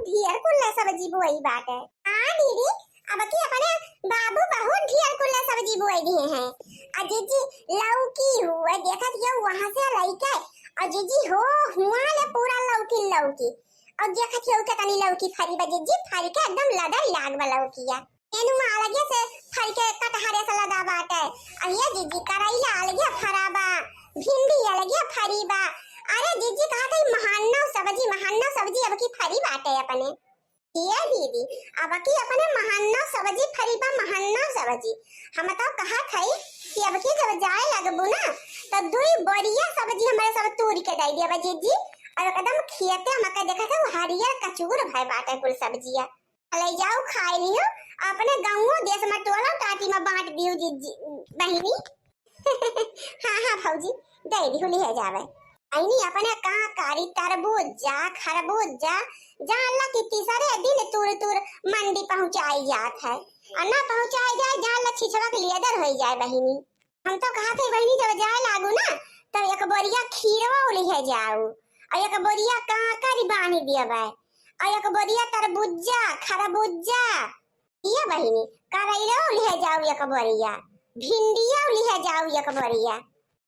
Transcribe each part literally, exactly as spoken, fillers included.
ढेर कुल्ला सब्जी बोई बाटे। हाँ दीदी, अबकी अपने बाबू बहुत ढेर कुल्ला सब्जी बोई दिए हैं। आ जिज्जी, लौकी हुए देखत हियो वहाँ से लइके, और जिज्जी हो हुआ ले पूरा लौकी लौकी, और देखत हियो केतनी लौकी फरी बा जिज्जी, फरी के एकदम लदर लाग बा लौकिया। नेनुआ अलगे से फरी के कटहरे से लदा बाटे। अरे जिज्जी, करैला अलगे फरा बा, भिंडी अलगे फरी बा। अरे जिज्जी, कहा था महान्नव सब्जी, महान्नव सब्जी अबकी फरी बाटे अपने। ये दीदी, अबकी अपने महान्नव सब्जी फरी बा, महान्नव सब्जी। हम तो कहा था कि अबकी जब जाए लगबू ना, तो दुई बोरिया सब्जी हमारे सब तूर के दे दिया बा जिज्जी। और एकदम खेते हमका देखा था, हरियर कचूर भय बाटे कुल सब्जिया। ले जाओ, खाए लियो, अपने गाँवो देश में टोला टाटी में बांट दियो जी, जी, बहिनी। हाँ, हाँ भौजी, दे दियो, लिहे जावे। अइनी अपने का कारी तरबूज जा, खरबूज जा, जान ला कि तीसरे दिन तूर तूर मंडी पहुँचाई जात है। और ना पहुँचाई जाए, जान ला छिछवा के लेदर होई जाए बहिनी। हम तो कहा थे बहिनी, जब जाए लागू ना, तो एक बोरिया खीरवा लिहे जाऊ, और एक बोरिया कांकरी बांध दिया बा, और एक बोरिया तरबुज्जा, खरबुज्जा, ये बहिनी, करैलो लिहे जाऊ एक बोरिया, भिंडिया लिहे जाऊ एक बोरिया।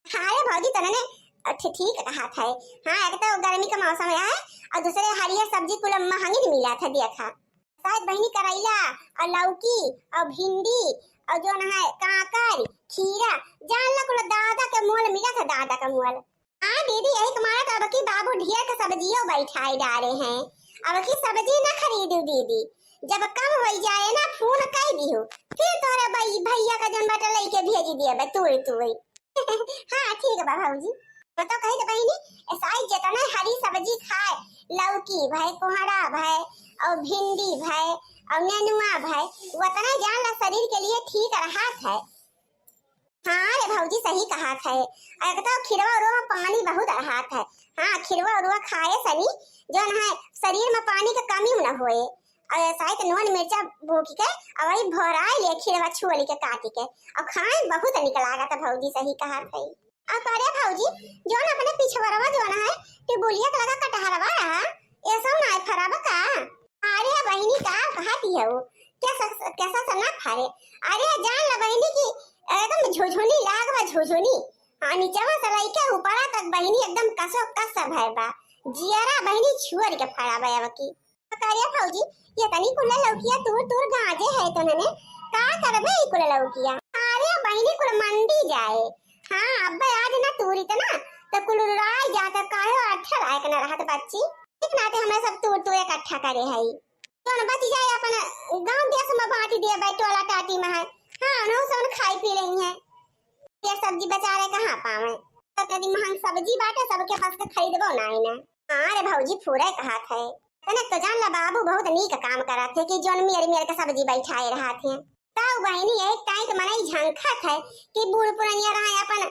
हाँ रे भौजी, तने ने, अ, ठी-, ठीक कहा था। हाँ, एक तो गर्मी का मौसम है, और दूसरे हरियर सब्जी कुल महंगी मिला था, देखा। शायद बहिनी करैला और लौकी और भिंडी और जो ना है कांकरी, खीरा, जान ला कुल दादा के मोल मिला था, दादा के मोल। हाँ दीदी, यही तुम्हारा तो अबकी बाबू ढेर के सब्जियों बैठाए डारे हैं। अबकी सब्जी ना खरीदू दीदी, जब कम हो जाए ना फोन कर दियो, फिर तोरे भाई भैया का जन बाटा लेके भेज दिए बा तूरी तूरी। हाँ ठीक बा भौजी। वो तो कही तो बहिनी, ऐसा ही जितना हरी सब्जी खाए, लौकी भाई, कोहड़ा भाई, और भिंडी भाई, और नेनुआ भाई, उतना जान ला शरीर के लिए ठीक रहा है। हाँ रे भौजी, सही कहा थे। एक तो खिरवा उरवा में पानी बहुत रहा थे। हाँ, खिरवा उरवा खाए सनी जो है शरीर में पानी के कमी न होए। और ऐसा ही तो नून मिर्चा भूकी के और वही भराई ले खिरवा छुअली के काटी के और खाए बहुत निक लागत भौजी, सही कहा थे। और करे भौजी, जो अपने पिछवरवा जो है टिबुलिया के लगा कटहरवा रहा, ऐसा ना फराबा का? अरे बहिनी, का कहती है वो? कैसा, कैसा सा ना फरे? अरे जान ला बहिनी कि एकदम झुझुनी लाग बा, झुझुनी। हाँ, नीचवा से लइके ऊपरा तक बहिनी एकदम कसो कस भय बा। जियरा बहिनी छुअर के फरा बा अबकी। का करे भौजी, ये तनी कुल लौकिया तूर तूर गाजे है तो नने, का करबे ई कुल लौकिया? अरे बहिनी, कुल मंडी जाए। हाँ, अब्बे आज ना तूरी त ना, तो कुल रुराई जात, काहे अच्छा लायक ना रहत बच्ची। ठीक नाते हमरा सब तूर तूर इकट्ठा करे हई। जौन बच जाए अपन गाँव देश में बांट देबे, टोला टाटी में है। हाँ, उनहु सब खाई पी लेई है। ये सब्जी बेचारे कहाँ पावे? तो कभी महंग सब्जी बाटे, सबके पास के खरीदबो नाई ना। हाँ रे भौजी, फूरे कहा थे। तने तो जान ला बाबू बहुत नीक काम करत है कि जौन मेर मेर के सब्जी बैठाए रहत है। तब बहिनी एक टाइम के मनई झंखत है कि बूढ़ पुरनिया रहे अपन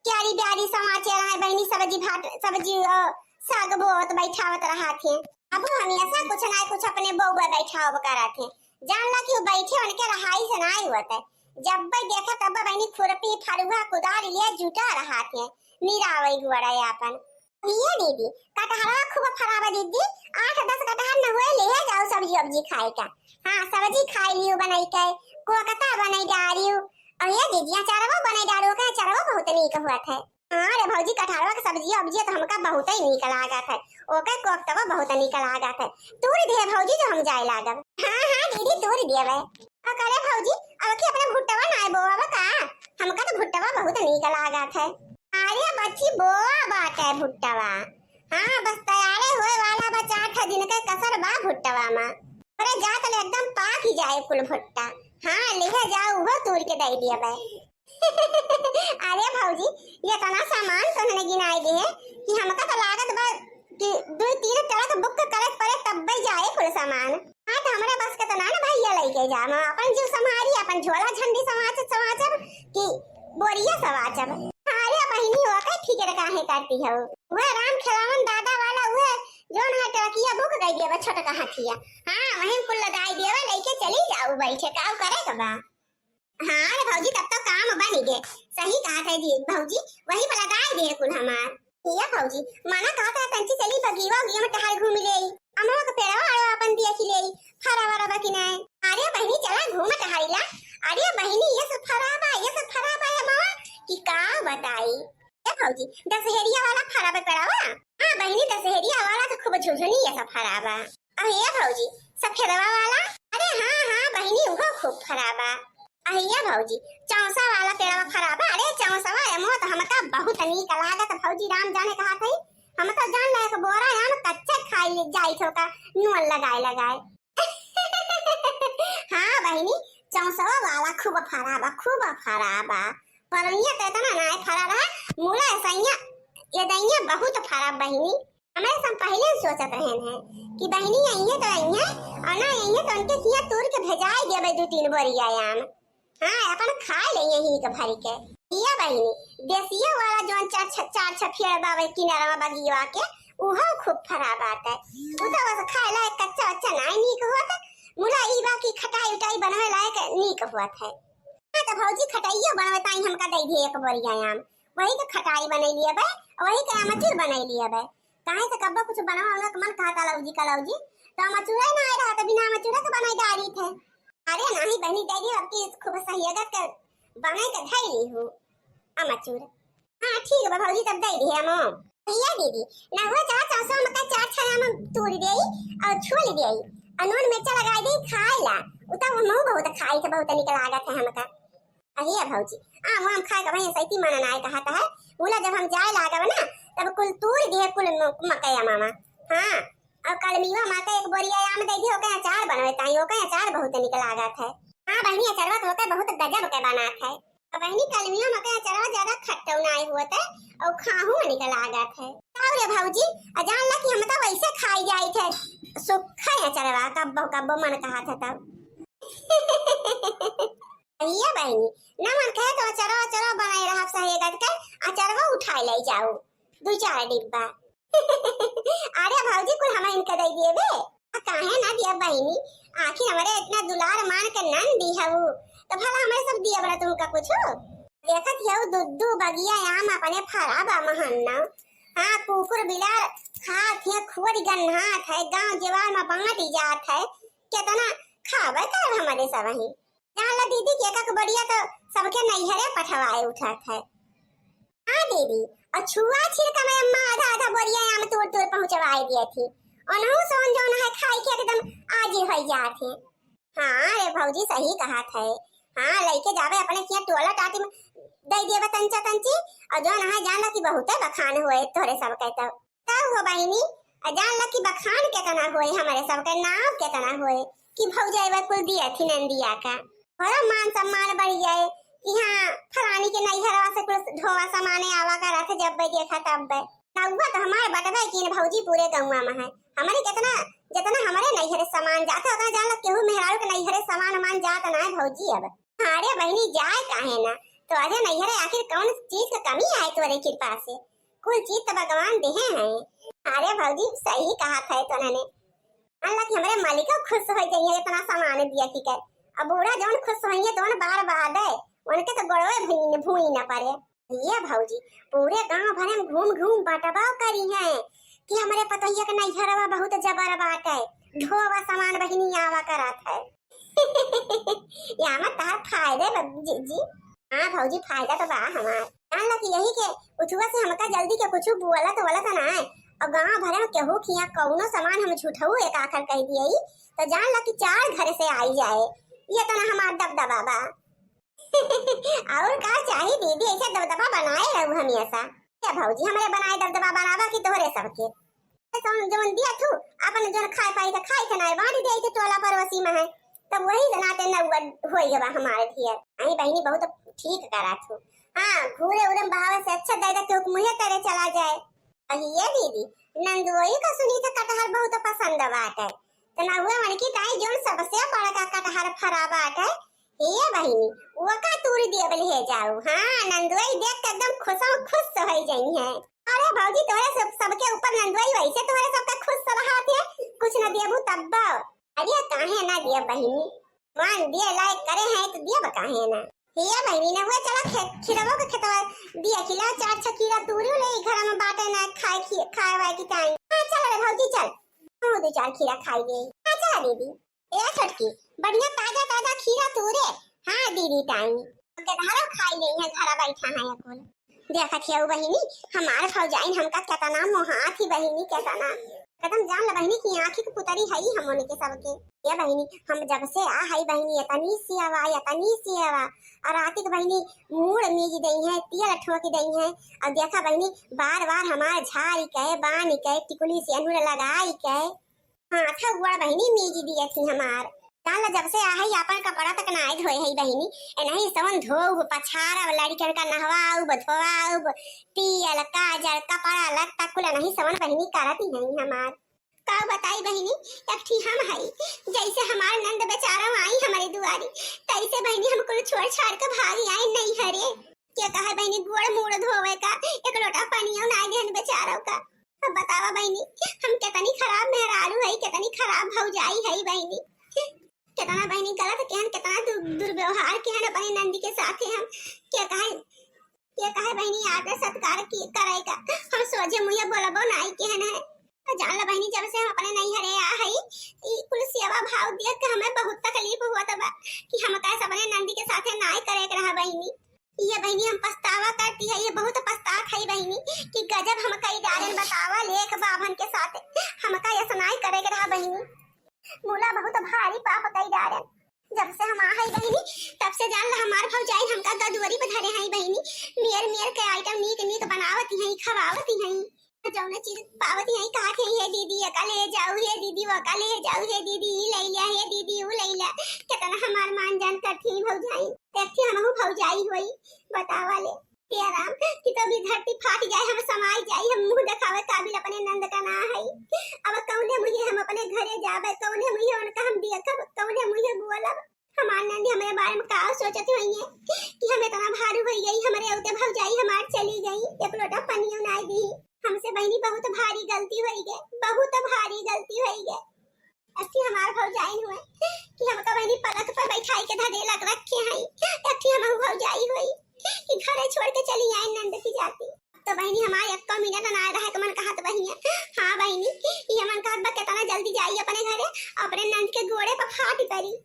क्यारी ब्यारी समाचे रहे बहिनी, सब्जी भात, सब्जी, अ, साग बोत बैठावत रहत है। अब हमेशा कुछ ना कुछ अपने बउआ बैठाव करत है। जान ला कि वो बैठे उनके रहाई से नाई होत है। जब भी देखा तब बहिनी खुरपी, फरुहा, कुदारी लिए जुटा रहत है, निरावे गुआरा अपन। ये दीदी, कटहरवा खूब फरावा दीदी, आठ दस कटहर न हुए, ले जाओ सब्जी वब्जी खाए का। हाँ, सब्जी खाई लियो बनाई के, कोकता बनाई डारियो। और ये दीदी, अचारवा बनाई डारो का, अचारवा बहुत नीक हुआ था। हाँ रे भौजी, कटहरवा के सब्जी वब्जी तो हमका बहुत ही नीक लागत है, ओके कोकतवा बहुत नीक लागत है। तूर दे भौजी जो हम जाए लागब। हाँ, हाँ दीदी, तूर दिए। का करे भौजी, अब की अपने भुट्टवा ना बोआबा का? हमका तो भुट्टवा बहुत नीक लागत है। अरे बच्ची, बोआ बाटे भुट्टवा। हाँ, बस तैयारे होए वाला बा, चार ठा दिन के कसर बा भुट्टवा मा। अरे जात ले एकदम पाक ही जाए कुल भुट्टा। हाँ, लिहे जाओ, उहो तूर के दे दिया बे। अरे भौजी, ये तना सामान तो उन्होंने गिनाए दे कि हमका तो लागत बा कि दो तीन ट्रक बुक करे पड़े तब भी जाए कुल सामान। हाँ, तो हमरे बस के तो ना ना भैया लेके जा, हम अपन जीव संभारी, अपन झोला झंडी समाचब, समाचब कि बोरिया समाचब। अरे बहिनी, ओके फिक्र काहे करती हो? वह राम खेलावन दादा वाला, वह जोन है ट्रकिया बुक कर दिया बा, छोटका हाथिया। हाँ, वहीं कुल लदाई देवा, लेके चली जाओ बैठे, काऊ करे के बा। हाँ रे भौजी, तब तो काम बन गए। सही कहा था जी भौजी, वही पर लदाई दे कुल हमार। ये भौजी, माना कहा था तंची चली बगीवा उगिया में टहल घूम ले। अमवा के पेड़वा आड़ो अपन बहिनी, दशहरिया वाला तो खूब झुझुनी ऐसा फरा बा। अहिया भौजी, सफेदवा वाला? अरे हाँ, हाँ बहिनी, उहो खूब फरा बा। अहिया भौजी, चौसा वाला पेड़वा फरा बा? अरे चौसवा एमो तो हमका बहुत नीक लागत भौजी, राम जाने कहा थे, हम तो जान ले एक बोरा आम कच्चा खाई जाई थे ओका नून लगाए लगाए। हाँ बहिनी, चौसवा वाला खूब फरा बा, खूब फरा बा। परनिया तो इतना नाय फरा रहा, मुला सैया ये दैया बहुत फरा बहिनी। हमरे सब पहिले सोचत रहन है कि बहिनी अइहे तो अइहे, और ना अइहे तो उनके किया तोड़ के भेजाए देबे दू तीन बोरिया आम। हाँ, अपन खा ले यहीं के भरी के। ये बहिनी, देसिया वाला जौन चार छ, चार छ पेड़ बावे किनारवा बगिया के, उहो खूब फरा बाटे। उ तो बस खाए ला कच्चा वच्चा नाय नीक होत, मुला ई बा कि खटाई उटाई बनवे लायक नीक होत है। हाँ, तो भौजी खटाइयो बनवे ताई हमका दे दिए एक बोरिया आम, वही के खटाई बनई लिया बे, वही के आमचूर बनई लिया बे। काहे से कब्बो कुछ बनवा उनका मन कहता लौजी का लौजी, तो आमचूरे ना आए रहा, तो बिना आमचूरे के बनाई डाली थे। अरे नाही बहिनी, दे दी, अब की खूब सहियगत के बनाई के धई ली हूँ आमचूर। हाँ ठीक बा भौजी, तब दे दी हम। ये दीदी, ना हुआ चार चार सौ में का चार छः आम तोड़ दे और छोल दे और नून मिर्चा लगाई दे खाए ला। उ तो हम बहुत खाई थे, बहुत निक लागत है हमका। अहिए भौजी, आम वाम खाए के वहीं सैती मन नाय कहत है। मुला जब हम जाए लागब ना, तब कुल तूर दिए कुल म-, मकई मामा। हाँ, और कलमिया माँ के एक बोरिया आम दे दी, ओके अचार बनवे ताई, ओके अचार बहुत निक लागत है। हाँ बहिनी, अचारवा तो ओके बहुत गजब के बनात है। और बहिनी, कलमिया माँ के अचारवा ज्यादा खट्टो नाय होत है और खाहू में निक लागत है। और रे भौजी, आ जान ला कि हम तो वैसे खाई जाई थे, सुखा अचारवा कब्बो कब्बो मन कहत है तब। ये बहिनी, ना मन कहे तो अचरवा, अचरवा बनाए रहब सहेगत के, अचरवा उठाए ले जाऊ, दू चार डिब्बा। अरे भौजी, कुल हम इनका दे दिए बे। आ, काहे ना दिया बहिनी, आखिर हमरे इतना दुलार मान के नन दी हऊ, तो भला हमरे सब दिया बड़ा तुमका कुछ। देखत हऊ दू दू बगिया आम अपने फरा बा महन्ना। हाँ, कुकुर बिलार खात है, खुअर गन्हात है, गांव जवार में बांटी जात है, कितना खावे कर हमरे सब ही। जान ला दीदी, के एक एक बोरिया तो सबके नैहरे पठवाए उठत है। हाँ दीदी, और छुआ छिड़का में अम्मा आधा आधा बोरिया आम तोड़ तोड़ पहुँचवाए दिए थी। ओनहु सोन जौन है खाई के एकदम आजी हो जात है। हाँ रे भौजी, सही कहत है। हाँ, लइके जावे अपने किया टोला टाटी में दे दिए बा तंचा तंची, और जौन है जान ला कि बहुते बखान हुए तोहरे सबके तो। तब हो बहिनी, आ जान ला कि बखान केतना होए, हमरे सबके नाव केतना होए कि भौजाई बा कुल दिया थी नंदिया का। बड़ा मान सम्मान बढ़ जाए कि हाँ, फलानी के नैहरवा से कुल ढोवा सामाने आवा करत है, जब बे देखा तब बे। नौवा तो हमारे बटबे की न भौजी पूरे गौवा में है। हमरे कितना, जितना हमरे नैहरे सामान जाता है, उतना जान ला केहू मेहरारू के नैहरे सामान वामान जात ना है भौजी अब। अरे बहिनी, जाए काहे ना? तो अरे नैहरे आखिर कौन चीज का कमी आए तोरे कृपा से? कुल चीज तो भगवान देहे हैं। अरे भौजी, सही कहत है तो उन्होंने। अल्लाह कि हमरे मालिको खुश हो जाइए, इतना सामान दिया कि कर। अब बूढ़ा जौन खुश होइए तो उन बार बाद है, उनके तो गोड़वे भूई न, भूई न पड़े। ये भौजी, पूरे गांव भरे में घूम घूम बटवा करी है कि हमरे पतोहिया के नैहरवा बहुत जबर बाटे, ढोवा सामान बहिनी आवा करत है। या मत तहार फायदे बा, जी, जी। हाँ भौजी, फायदा तो बा हमार। जान ला कि यही के उठुआ से हमका जल्दी के कुछ बोलत वलत ना है। और गांव भरे में केहू खिया कौनो सामान हम झूठऊ एक आखर कह दिए, तो जान ला कि चार घर से आई जाए। ये तो ना हमार दबदबा बा। और का चाही दीदी, ऐसे दबदबा बनाए रहू हमेशा। क्या भौजी, हमरे बनाए दबदबा बनावा कि तोहरे सबके? तो जौन दिया थू, अपन जौन खाए पाई तो खाई थे, ना बांट दिया थे टोला पड़ोसी में है, तब वही से नाते न हुआ होई गवा हमारे धियर। आई बहिनी बहुत ठीक करा थू। हाँ, घूरे उरम बहावे से अच्छा दादा के हुक्म मुहे तेरे चला जाए। अहिए दीदी, नंदोई का सुनी तो कटहर बहुत पसंद बाटे। तो ना हुआ मन की ताई जौन सबसे बड़का कटहर फरा बाटे, हे बहिनी, ओका तूर दिए बल हे जाऊ। हाँ, नंदोई देख के एकदम खुशम खुश हो जाई है। अरे भौजी, तोरे सब, सबके ऊपर नंदोई वैसे तोरे सबका खुश रहा थे, कुछ न देबू तब। अरे काहे ना दिए बहिनी, मान दिए लायक करे हैं तो दिए काहे ना। हे बहिनी, ना हुआ चला खे-, खिरवो के खेतवा दिया खिला, चार छह खीरा तूरी ले घर में बाटे ना खाए खी-, खाए वाए की टाइम। हाँ चल रे भौजी चल, हम दो चार खीरा खाई दे। हाँ चला दीदी। ए छोटकी, बढ़िया ताजा ताजा खीरा तूरे। हाँ दीदी ताई। के धारो खाई ले है, घरा बैठा है अकुल। देखत हियउ बहिनी, हमार भौजाइन हमका केतना मोहात ही बहिनी, केतना। एकदम जान ल बहिनी कि आँखी के पुतरी हई हम उनके सबके। ए बहिनी, हम जब से आ हई बहिनी, एतनी सेवा, एतनी सेवा। अउर राती के बहिनी मूड़ मीज दई है, तेल ठोक दई है। अउर देखा बहिनी, बार बार हमार झारी के, बानी के, टिकुली सेनुर लगाई के, हाथ गोड़ बहिनी मीज दिए थी हमार। जान ल जब से आ हई आपन कपड़ा तक नाय धोए हई बहिनी। एनही सवन धोउब, पछारब, लड़िकन का नहवाउब, धोवाउब, तेल, काजर, कपड़ा, लत्ता कुल एनही सवन बहिनी करत ही हई हमार। का बताई बहिनी, एक ठी हम हई, जैसे हमार नंद बेचारा आई हमरे दुआरी, तैसे बहिनी हम कुल छोड़ छाड़ के भाग आई नैहरे। के कहे बहिनी गोड़ मूड़ धोवे का, एक लोटा पनियो नाय देहन बेचारो का। अब बतावा बहिनी, हम केतनी खराब मेहरारू हई, केतनी खराब भौजाई हई बहिनी। केतना बहिनी गलत केहन, केतना दु-, दुर्व्यवहार केहन अपने नंदी के साथे हम। के कहे, के कहे बहिनी आदर सत्कार की करे का, हम सोझे मुँहे बोलबो नाई केहन है। तो जान ल बहिनी, जब से हम अपने नैहरे आ हई, ई कुल सेवा भाव देख के हमें बहुत तकलीफ होत बा कि हम कैसे अपने नंदी के साथे नाई करे के रहा बहिनी। ये बहिनी हम पछतावा करती है, ये बहुत पछतात है बहिनी कि गजब हम कई डारेन, बतावा लेख बाभन के साथ हमका ऐसा नाई करे के रहा बहिनी। मुला बहुत भारी पाप कई डारेन। जब से हम आ हई बहिनी, तब से जान ल हमार भौजाइन हमका गदुअरी पे धरे हई बहिनी। मेर मेर के आइटम नीक नीक बनावत हई, खवावत हई। जौने चीज पावत हई कहत हई, "हे दीदी, एका ले जाऊ, हे दीदी, ओका ले जाऊ, हे दीदी, ई ले लिया, हे दीदी, ऊ ले लिया।" केतना हमार मान जान करती हई भौजाइन। देखती हमहू भौजाई होई, बतावा ले। हे राम, कि तो भी धरती फाट जाए, हम समाई जाई, हम मुँह देखावे काबिल अपने नंद का ना हई। अब कौने मुँहे हम अपने घरे जाबे, कौने मुँहे उनका हम देखब, कौने मुँहे बोलब? हमार नंदी हमरे बारे में का सोचत होइए कि हम इतना भारू हो गई, हमरे औते भौजाई हमार चली गई, एक लोटा पनियो नाई दी। हमसे बहिनी बहुत भारी गलती होई गए, बहुत भारी गलती होई गए। अच्छी हमार भौजाइन हुए कि हमका बहिनी पलक पर बैठाई के धरेलक रखे हई। अच्छी हमहू भौजाई हुई कि घरे छोड़ के चली आई नंद की जाती। तो बहिनी हमार एको मिनट ना रहे के मन कहत बहिनी। हाँ बहिनी, ये मन कहत बा केतना जल्दी जाई अपने घरे, अपने नंद के गोड़े पर फाट परी।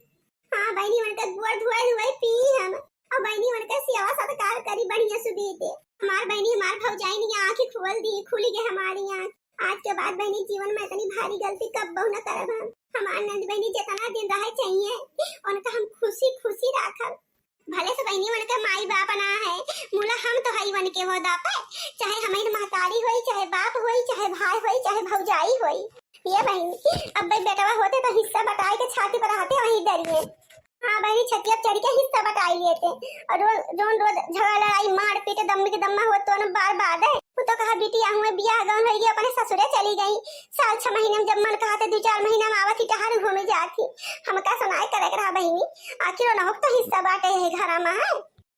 हाँ बहिनी, उनका गोड़ धोए धोए पी हम। और बहिनी, उनका सेवा सत्कार करी बढ़िया सुबीते। हमार बहिनी, हमार भौजाइन यहाँ आँखें खोल दी, खुली गए हमारी आँख। आज के बाद बहिनी, जीवन में इतनी भारी गलती कब्बो न करब हम। हमार नंद बहिनी जितना दिन रहे चाहिए, उनका हम खुशी खुशी राखब। भले से बहिनी उनके माई बाप ना है, मुला हम तो हई उनके हो दापे, चाहे हमारी महतारी होई, चाहे बाप होई, चाहे भाई होई, चाहे भौजाई होई। ये बहिनी, अब भाई बेटवा होते तो हिस्सा बटाई के छाती पर रहते वहीं डरिए। हाँ बहिनी, छतिया पर चढ़ के हिस्सा बटाई लेते। और रोज, रोज, रोज झगड़ा, लड़ाई, मारपीट, दम्मी के दम्मा होत तो न बार बाद है। वो तो कहा, "बिटिया हुए बियाह गौन होई गई, अपने ससुरे चली गई। साल छह महीने में जब मन कहा थे, दो चार महीना में आवत ही, टहर घूमे जात ही।" हमका सुनाए करे के रहा बहिनी, आखिर उनहु के तो हिस्सा बाटे है घर में है।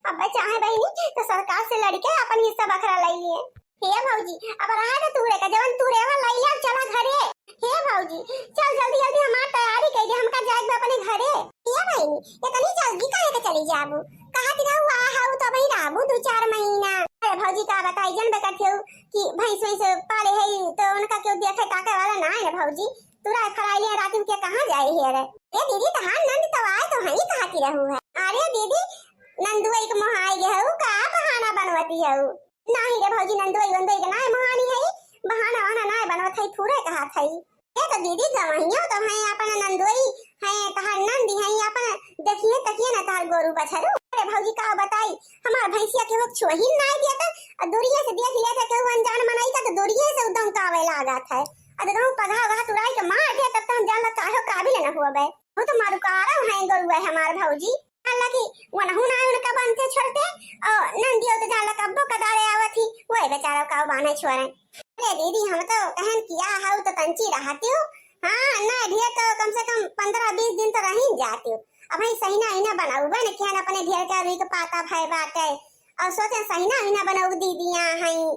अब चाहे बहिनी तो सरकार से लड़के अपन हिस्सा बखरा ले लिए। हे भौजी, अब रहा दे तूरे का, जवन तूरे वा लइला, चला घरे। हे भौजी, चल जल्दी जल्दी हमार तैयारी कर दे, हमका जाए के बा अपने घरे। हे बहिनी, इतनी जल्दी काहे के चली जाबू? कहा कि रहू आ हाउ तो भाई रहबू दो चार महीना। अरे भौजी का बताई, जन बेकर थे कि भैंस वैंस पाले है तो उनका क्यों देखे ताके वाला ना है भौजी। तू राय फराई ले रात में के कहाँ जाए है रे? ए दीदी, तहार नंद तो आए तो हई कहा कि रहू है। अरे दीदी, नंदुआ एक मोहाई गए हऊ का बहाना बनवती हऊ? नाही रे भौजी, नंदोई वंदोई के नाय महानी है, बहाना वहाना नाय बनवत है, पूरे कहत है। ए तो दीदी, गवहियो तो है अपन नंदोई, है तहार नंदी है अपन, देखिए तकिए ना तहार गोरू बछरू। अरे भौजी का बताई, हमार भैंसिया के वो छुअहिन नाय दिया था, और दूरिये से देख लिया था केहू अनजान मनई का तो दूरिये से उदम कावे लागत है। और गाँव पगहा वहा तुराई के मार दिया तब तो हम जान ला काहो काबिल न हुआ बे। वो तो मारू कारव है गोरुआ हमार भौजी। हालांकि वनहु ना उनका बनते छोड़ते, और नंदियो तो जाला कब्बो कदारे आवत ही, वही बेचारा का बान्हे छोड़े। अरे दीदी, हम तो कहन किया हऊ तो तंची रहती हूँ। हाँ, ना ढेर तो कम से कम पन्द्रह बीस दिन तो रही जाती हूँ। अब भाई सहीना इना बनाऊ बन किया अपने ढेर का रुई के पाता भय बाटे। और सोचे सहीना इना बनाऊ दीदिया हैं।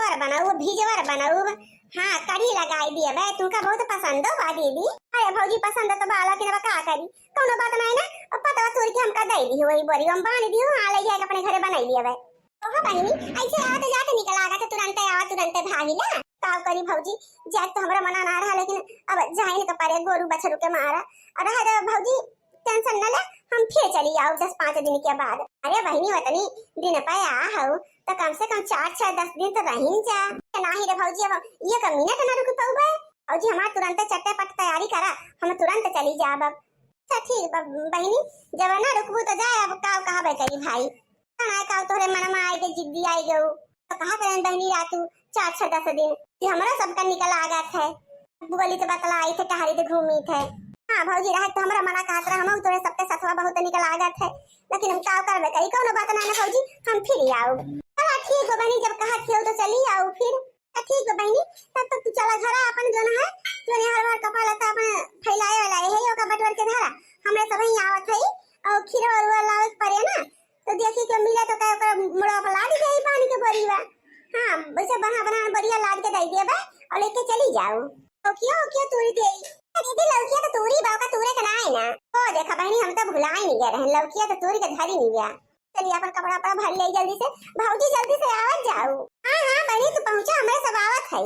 और बनाऊ, भिजवर बनाऊ। हाँ, कढ़ी लगाई दिए बे, तुमका बहुत पसंद बा दीदी। अरे भौजी, पसंद तो बा, लेकिन अब का करी, कौनो बात नहीं ना। अब पतवा तोड़ के हमका दे दी, वही बोरी हम बांध दी, हाँ, ले जाके अपने घरे बनाई लिया बे। ओहो बहिनी, ऐसे आवत जात निकल आगा तो तुरंते आवा, तुरंते भागी ना। का करी भौजी, जाए तो हमरा मना ना रहा, लेकिन अब जाए न तो परे गोरू बछरू के मारा। और रह दे भौजी, टेंशन न ले, हम फिर चली आओ दस पाँच दिन के बाद। अरे बहिनी, वतनी दिन पे आ हऊ, तो कम से कम चार छह दस दिन तो रहिन जा। नाही रे भौजी, अब हम एक मिनट ना रुक पउबे। भौजी हमार तुरंत चट्टे पट तैयारी करा, हम तुरंत चली जाब अब। अच्छा ठीक बा बहिनी, जब ना रुकबू तो जाए, अब का कहबे करी भाई। ना का तोहरे मन में आए के जिद्दी आई गऊ, तो कहा करें बहिनी रातू चार छह दस दिन कि हमरा सबका निकल आगत है। बोली तो बतला आई थे, टहरी तो घूमी थे। हाँ भौजी, रहे तो हमरा मना कहत रहे, हम तोहरे सबके सथवा बहुत निकल आगत है, लेकिन हम का करबे करी, कौनो बात ना ना भौजी, हम फिर आऊ। चला ठीक बा बहिनी, जब कहत हो तो चली आऊ फिर। तो ठीक बा बहिनी, तब तक तू चला घरा अपन जौन है, जौन हर बार कपड़ा लत्ता अपन फैलाए वाला है, ओका बटोर के धरा, हमरे सब ही आवत है, और खीरा और लावे के पड़े ना, तो देखी के मिले तो का ओकर मुड़वा पर लाद दे ई पानी के बोरिया। हाँ, वैसे बना बना बोरिया लाद के दे देबे और लेके चली जाओ। लौकिया, लौकिया तूरी दे। अरे दीदी, लौकिया तो तूरी बा, ओका तूरे के ना है ना। ओ देखा बहिनी, हम तो भुलाई नहीं गए रहे, लौकिया तो तूरी के धरी नहीं गया। चलिए अपन कपड़ा उपड़ा भर ले जल्दी से, भौजी जल्दी से आवत जाओ। हाँ हाँ बहिनी, तू पहुँचा, हमरे सब आवत है।